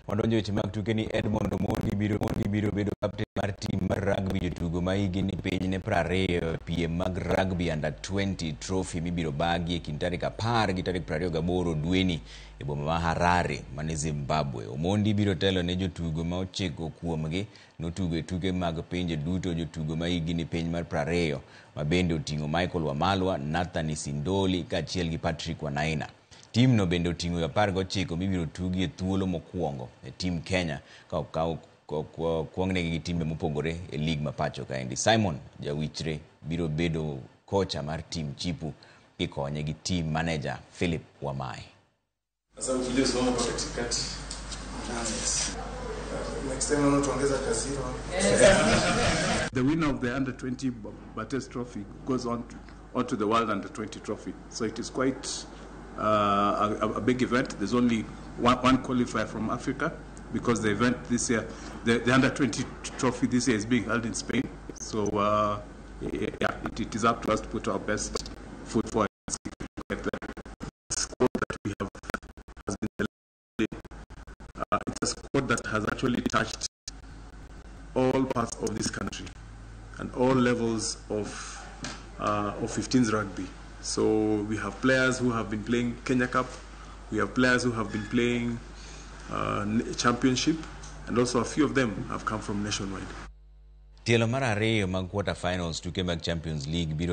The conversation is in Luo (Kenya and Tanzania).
Wadonjo weche mag tuke ni Edmond Omondi biro bedo kapten mar tim mar rugby jotugo ma higi ni piny ne 20 piem mag rugby under 20 trophy mibiro bagi e kind tarik 10 gi tarik 28 dweni e boma ma Harare mane Zimbabwe. Omondi biro telo ne jotugo ma 9 kuomgi notugo e tuke mag pinje duto jotugo ma higi ni piny mar 20 ma bende oting'o Michael Wamalwa, Nathan Isindoli kaachiel gi Patrick Wanaina. Tim no bende oting'o 19 mibiro tugi e thuolo mokwongo e tim Kenya ka okaw kuongnegi gi timbe mopogore e lig ma pacho kaendi. Simon Jawichre biro bedo kocha mar tim Chipu kikonye gi team manager Philip Wamai. Sasa ukija usimame hapa katikati. Nice. Next time naona tuongeza kaziro. The winner of the under 20 Bates Trophy goes on to the World Under 20 Trophy. So it is quite a big event. There's only one qualifier from Africa because the event this year, the Under 20 Trophy this year is being held in Spain. So yeah, it is up to us to put our best foot forward and see if we can get there. The squad that we have has been it's a squad that has actually touched all parts of this country and all levels of 15s rugby. So we have players who have been playing Kenya Cup, we have players who have been playing Championship, and also a few of them have come from nationwide. Tielo mar ariyo mag quarter finals tuke mag Champions League biro